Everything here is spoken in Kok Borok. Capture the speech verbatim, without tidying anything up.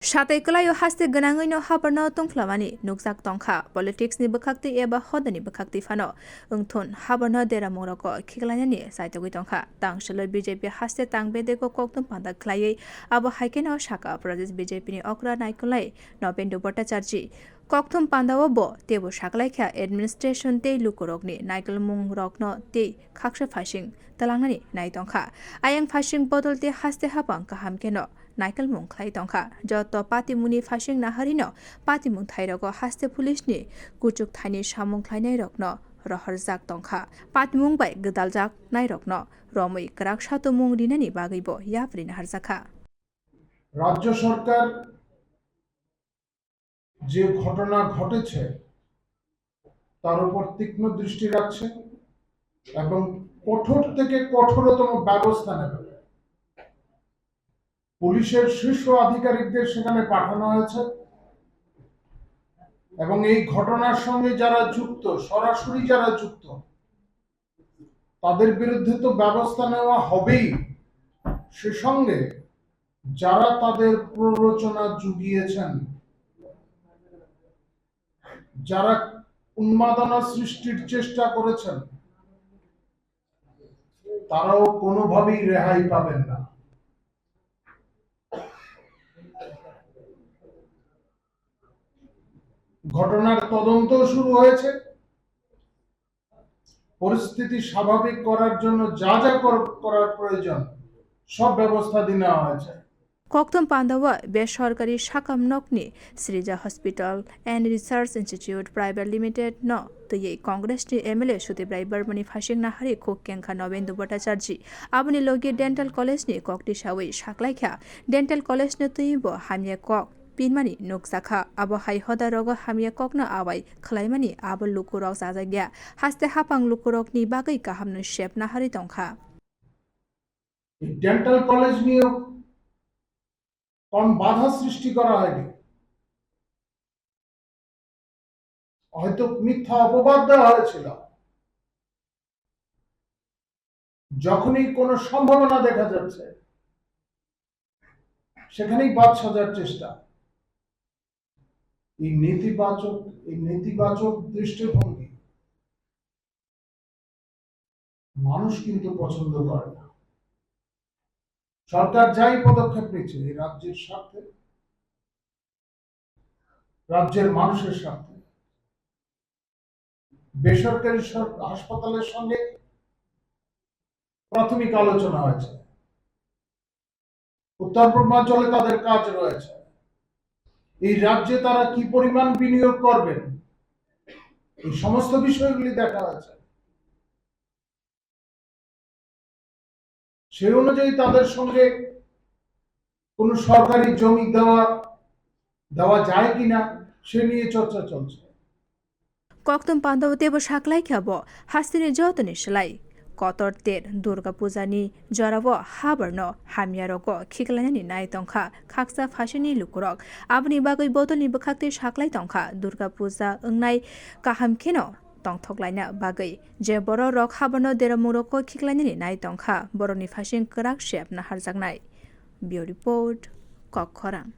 Satai kwlaio haste gwnangwino habarno tongphlamani nukjak tongkha. Politics ni bwkhaktwi eba hodani bwkhaktwi phano wngthun habarno deramung rogo khiklainani chaitogwi tongkha. Tangshilo B J P haste tang bedego kokthum panda khlaiwi abo haikheno saka Pradesh B J P ni okra naikolai Nobendu Bhattacharjee. Kokthum pandao bo teibo saklaikha administration tei lukurokni naikolmung rokno tei khaksa phasing twlangnani nai tongkha. Ayang phasing bodol tei haste hapang kaham kheno naikolmung khlai tongkha. Joto patimungni phasing naharino patimung thairogo haste police ni kuchuk thaini samung khlainairokno rohorjak tongkha. Patimung bai gwdaljak nairokno romwi kwrak satumung rinani bagwibo yapri naharjakha. রাজ্য সরকার যে ঘটনা ঘটেছে তার উপর তীক্ষ্ণ দৃষ্টি রাখছে এবং কঠোর থেকে কঠোরতম ব্যবস্থা নেবে। পুলিশের শীর্ষ আধিকারিকদের সেখানে পাঠানো হয়েছে এবং এই ঘটনার সঙ্গে যারা যুক্ত, সরাসরি যারা যুক্ত, তাদের বিরুদ্ধে তো ব্যবস্থা নেওয়া হবেই, সে সঙ্গে যারা তাদের প্ররোচনা জুগিয়েছেন, যারা উন্মাদনা সৃষ্টির চেষ্টা করেছেন, তারাও কোনোভাবেই রেহাই পাবেন না। ঘটনার তদন্ত শুরু হয়েছে। পরিস্থিতি স্বাভাবিক করার জন্য যা যা কর-, করার প্রয়োজন, সব ব্যবস্থা নেওয়া হয়েছে। Kokthum pandao besorkari sakam nokni Srija Hospital and Research Institute Private Limited no twiwi Congress ni M L A Sudip Rai Barma ni phasing nahari khuk kengkha Nobendu Bhattacharjee. Aboni logi Dental College ni kok tisawi saklaikha. Dental College no twiwi bo hamya kok pinmani nukjakha. Abo hai hoda rogo hamya kokno awai khwlaimani abo lukurok chajakya. Haste hapang lukurokni bagwi kahamno sep naharwi tongkha. এই dental college নিয়েও কোন বাধা সৃষ্টি করা হয়নি, হয়তো মিথ্যা অপবাদ দেওয়া হয়েছিল। যখনই কোনো সম্ভাবনা দেখা যাচ্ছে, সেখানেই বাদ সাজার চেষ্টা। এই নেতিবাচক, এই নেতিবাচক দৃষ্টিভঙ্গি মানুষ কিন্তু পছন্দ করে না। সরকার যাই পদক্ষেপ নিচ্ছে এই রাজ্যের স্বার্থে, রাজ্যের মানুষের স্বার্থে, বেসরকারি সর-, হাসপাতালের সঙ্গে প্রাথমিক আলোচনা হয়েছে। উত্তর পূর্বাঞ্চলে তাদের কাজ রয়েছে। এই রাজ্যে তারা কি পরিমাণ বিনিয়োগ করবেন, এই সমস্ত বিষয়গুলি দেখা হয়েছে। সেই অনুযায়ী তাদের সঙ্গে কোনো সরকারি জমি দেওয়া, দেওয়া যায় কিনা সে নিয়ে চর্চা চলছে। Kokthum pandao teibo saklaikha bo hasteni jotoni slai kotor ter Durga Puja ni jorao habarno hamya rogo khiklainani nai tongkha khaksa phasini lukurok. Aboni bagwi bodolni bwkhaktwi saklai tongkha Durga Puja wngnai kaham kheno tongthok laina bagwi. Je borok rok habarno deramung rogo khiklainani nai tongkha, borokni phasing kwrak sep naharjaknai. Bureau Report, Kokkhorang.